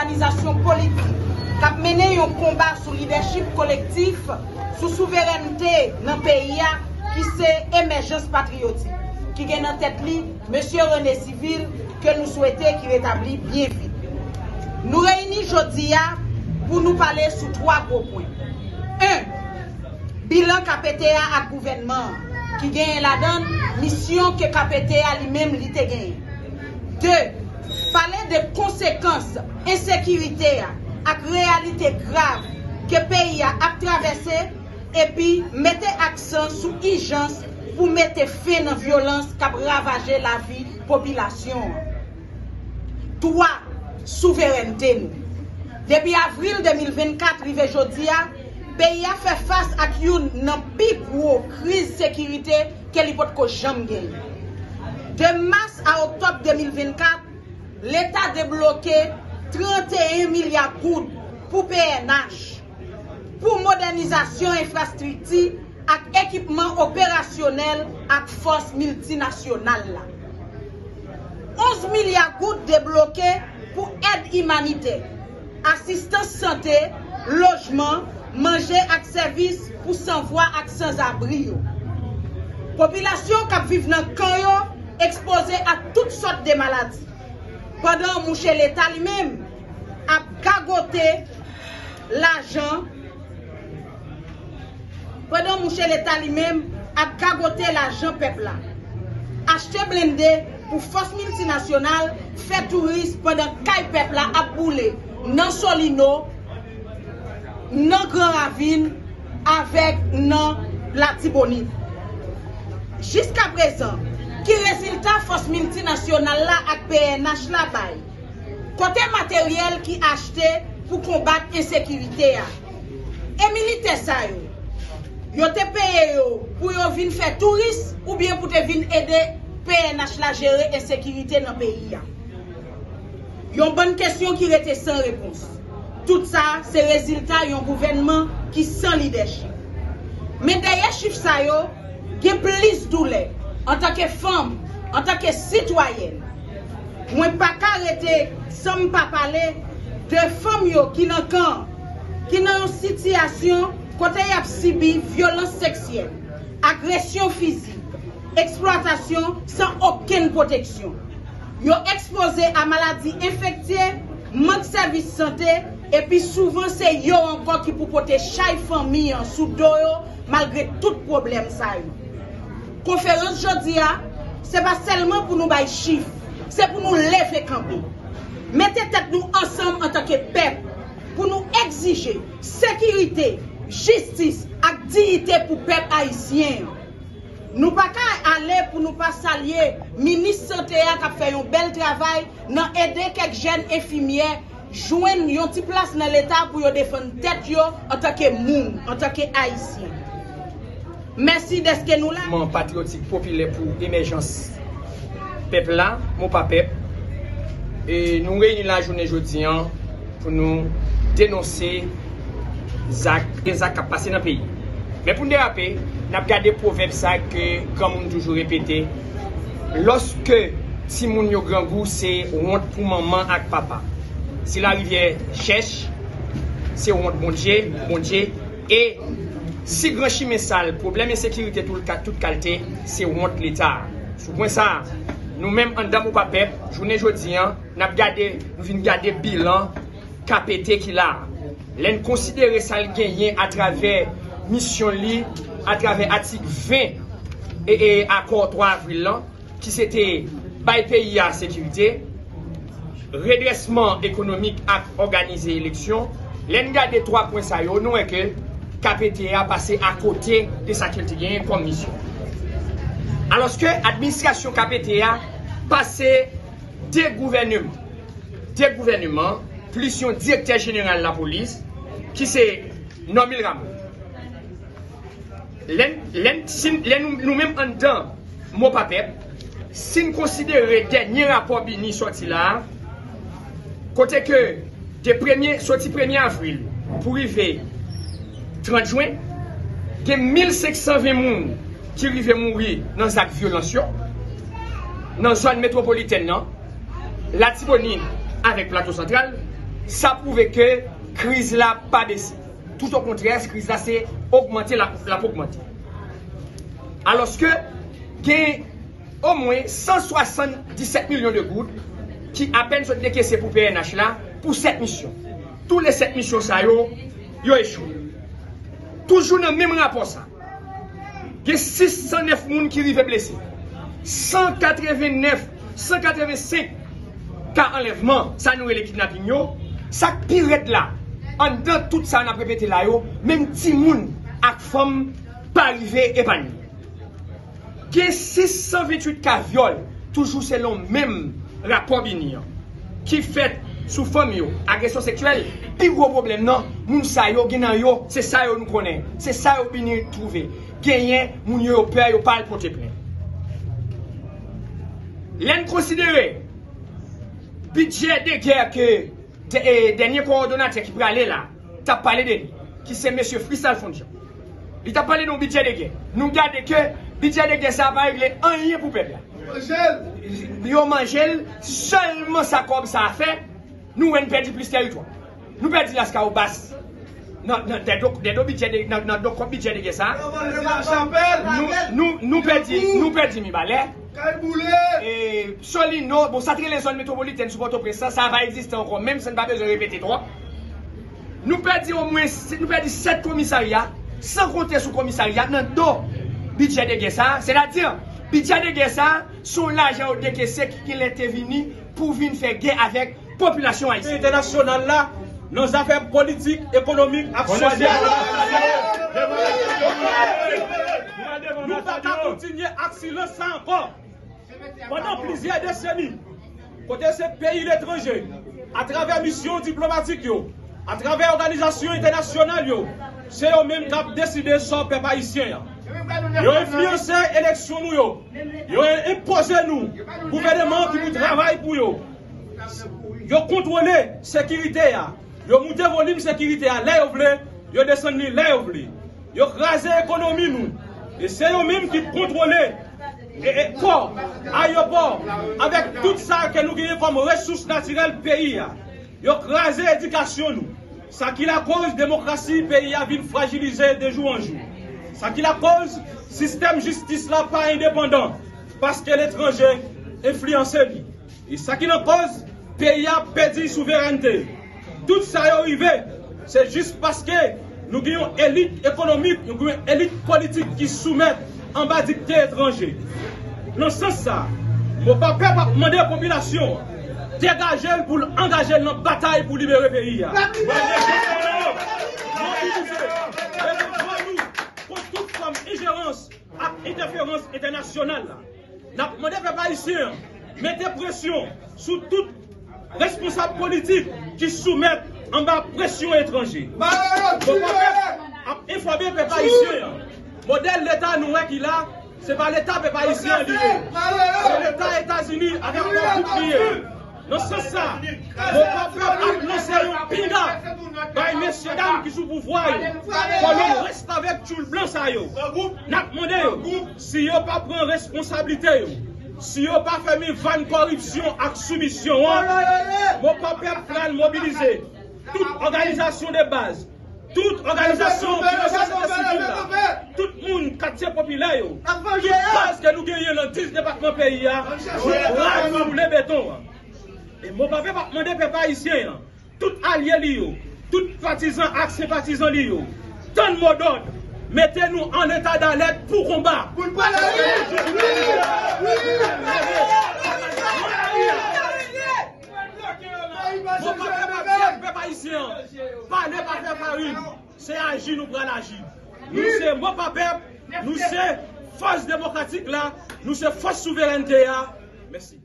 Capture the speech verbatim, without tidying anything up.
òganizasyon politik k ap mennen yon konba sou lidèchip kolektif, sou souverènte nan peyi a, ki se Emèjans Patriyotik, ki gen nan tèt li Mesye René Civil, ke nou swete ki retabli byen vit. Nou reyini jodi a pou nou pale sou twa gwo pwen. En, bilan K P T A ak gouvènman an, ki genyen ladan l misyon ke K P T A li menm li te genyen. De, pale de konsekans ensekirite a ak reyalite grav ke peyi a ap travèse, epi mete aksan sou ijans pou mete fen nan vyolans k ap ravaje lavi popilasyon an. Twa, souverènte nou. Depi avril de mil vennkat rive jodi a, peyi a fè fas ak youn nan pi gwo kriz sekirite ke li potko janm genyen. De mas a oktòb de mil vennkat, Leta debloke trannteyen milya goud pou P N H, pou modènizasyon enfrastrikti ak ekipman operasyonèl ak fòs miltinasyonal la. Onz milya goud debloke pou èd imanitè, asistans sante, lojman, manje ak sèvis pou sanvwa ak sanzabri yo. Popilasyon k ap viv nan kan yo ekspoze a tout sòt de maladi. Pandan mouche Leta li menm ap gagote lajan, pandan mouche Leta li menm ap gagote lajan pèp la, achte blende pou fòs miltinasyonal fè touris pandan kay pèp la ap boule nan Solino, nan Gran Ravin, avèk nan Latibonit. Jiskaprezan, ki rezilta fòs miltinasyonal la ak P N H la bay? Kote materyèl ki achte pou konbat ensekirite a? E militè sa yo, yo te peye yo pou yo vin fè touris oubyen pou te vin ede P N H la jere ensekirite nan peyi a? Yon bann kesyon ki rete san repons. Tout sa se rezilta yon gouvènman ki san lidèchip. Men dèyè chif sa yo, gen plis doulè. Antanke fanm, antanke sitwayèn, mwen pa ka rete san m pa pale de fanm yo ki nan kan, ki nan yon sitiyasyon kote y ap sibi vyolans seksyèl, agresyon fizik, eksplwatasyon san okenn pwoteksyon. Yo ekspoze a maladi enfektye, mank sèvis sante, epi souvan se yo ankò ki pou pote chay fanmi an sou do yo, malgre tout pwoblèm sa yo. Konferans jodi a, se pa sèlman pou nou bay chif, se pou nou leve kanpe. Mete tèt nou ansanm antanke pèp, pou nou egzije sekirite, jistis ak diyite pou pèp ayisyen an. Nou pa ka ale pou nou pa salye minis sante a k ap fè yon bèl travay nan ede kèk jèn enfimyè jwenn yon ti plas nan Leta pou yo defann tèt yo antanke moun, antanke Ayisyen. Mèsi dèske nou la. Mouvman Patriyotik Popilè pou Emèjans Pèp la, MOPAPEP, e nou reyini la jounen jodi an pou nou denonse zak, zak k ap pase nan peyi. Men pou n derape, n ap gade pwovèb sa ke granmoun toujou repete, lòske timoun yo grangou, se wont pou manman ak papa. Si larivyè chèch, se wont Bondye, Bondye, e si gran chimen sal, pwoblèm ensekirite tout ka-, tout kalte, se wont Leta. Sou pwen sa a, nou menm anndan MOPAPEP, jounen jodi an, n ap gade, nou vin gade bilan K P T ki la a. Lè n konsidere sa l genyen atravè misyon li, atravè atik ven e, e akò twa avril lan, ki se te bay peyi a sekirite, redrèsman ekonomik ak òganize eleksyon, lè n gade twa pwen sa yo, nou wè ke K P T a pase akote de sa ke l te genyen kòm misyon. Alòske administrasyon K P T a pase de gouvèneman, de gouvèneman, plis yon direktè jeneral lapolis, ki se Normil Rameau. Lè n, lè n, si n, lè nou, nou menm anndan MOPAPEP, si n konsidere dènye rapò BINUH sòti la a, kote ke de premye, soti premye avril pou rive trant jen, gen mil senk san ven moun ki rive mouri nan zak vyolans yo, nan zòn metwopolitèn nan, Latibonit avèk Plato Santral, Sa pwouve ke kriz la pa bese. Toutokontrè, kriz la se ogmante, l ap, l ap ogmante. Alòske gen omwen san swasanndisèt milyon de goud ki apèn sot dekese pou P N H la pou sèt misyon. Tou le sèt misyon sa yo, yo echwe. Toujou nan menm rapò sa, gen sis san nèf moun ki rive blese. San katreven nèf, san katreven senk ka anlèvman, sa nou rele kidnaping yo. Sa k pi rèd la, anndan tout sa n ap repete la yo, menm timoun ak fanm pa rive epanye. Gen sis san venntuit ka vyòl, toujou selon menm rapò BINUH an, ki fèt sou fanm yo, agresyon seksyèl. Pi gwo pwoblèm nan, moun sa yo, gen nan yo, se sa yo nou konnen, se sa yo BINUH twouve. Genyen moun yo, yo pè, yo pa al pote plent. Lè n konsidere bidjè de gè ke dè-, e, dènye kowòdonatè ki prale la t ap pale de li, ki se mesye Fristal Fondjan. Li t ap pale de yon bidjè de gè. Nou gade ke bidjè de gè sa a pa regle anyen pou pèp la. Yo manje l, sèlman sa kòb sa a fè, nou wè n pèdi plis tèritwa. Nou pèdi Laskawobas nan, nan, nan do, nan do bidjè de, nan, nan do kòb bidjè de gè sa a. Nou, nou, nou pèdi, nou pèdi Mibalè. E, Solino, bon, sa t rele zòn metwopolitèn sou Pòtoprens lan, sa pa egziste ankò, menm si n pa bezwen repete twòp. Nou pèdi omwen, nou pèdi sèt komisarya, san konte sou komisarya nan do bidjè de gè sa a. Sètadi, bidjè de gè sa a, se yon lajan yo dekese ki genlè te vini pou vin fè gè avèk popilasyon ayisyèn. Entènasyonal la, nan zafè politik, ekonomik ak sosyal. Nou pa ka kontinye ak silans sa ankò. Pandan plizyè deseni, kote se peyi letranje, atravè misyon diplomatik yo, atravè òganizasyon entènasyonal yo, se yo menm k ap deside sò pèp ayisyen an. Yo enfliyanse eleksyon nou yo. Yo enpoze nou gouvènman ki pou travay pou yo. Yo kontwole sekirite a. Yo moute volim sekirite a lè yo vle, yo desann li lè yo vle. Yo kraze ekonomi nou. E se yo menm ki kontwole e, e, pò, ayewopò, avèk tout sa ke nou genyen kòm resous natirèl peyi a. Yo kraze edikasyon nou. Sa ki lakoz demokrasi peyi a vin frajilize de jou an jou. Sa ki lakoz sistèm jistis la pa endepandan, paske letranje enfliyanse li. E sa ki lakoz peyi a pèdi souverènte. Tout sa yo rive, se jis paske nou gen yon elit ekonomik, nou gen yon elit politik ki soumèt anba dikte etranje. Nan sans sa, MOPAPEP ap mande popilasyon an degaje l pou l angaje l nan batay pou libere peyi a. Mobilize, leve vwa nou kont tout fòm enjerans ak entèferans entènasyonal la. N ap mande pèp ayisyen an mete presyon sou tout responsab politik ki soumèt anba presyon etranje. MOPAPEP ap enfòme pèp ayisyen an. Modèl Leta nou wè ki la, se pa Leta pèp ayisyen an li ye. Se Leta Etazini avèk pòt li ye. Nan sans sa, MOPAPEP ap lanse yon pinga bay mesye dam ki sou pouvwa yo. Fò yo restavèk tchoul blan sa yo. N ap mande yo, si yo pa pran responsablite yo, si yo pa fèmen vàn kòripsyon ak soumisyon an, MOPAPEP pral mobilize tout òganizasyon de baz, tout òganizasyon ki nan sosyete sivil la, tout moun katye popilè yo, tout baz ke nou genyen nan dis depatman peyi a, nou pral boule beton an. E MOPAPEP ap mande pèp ayisyen an, tout alye li yo, tout patizan ak senpatizan li yo, tann modòd, mete nou an eta dalèt pou konba. Pou n pale! Wi! Wi! Wi! Bon, pa fè pa di pèp ayisyen an, pale pa fè farin. Se aji nou pral aji. Nou se MOPAPEP, nou se fòs demokratik la, nou se fòs souverènte a. Mèsi.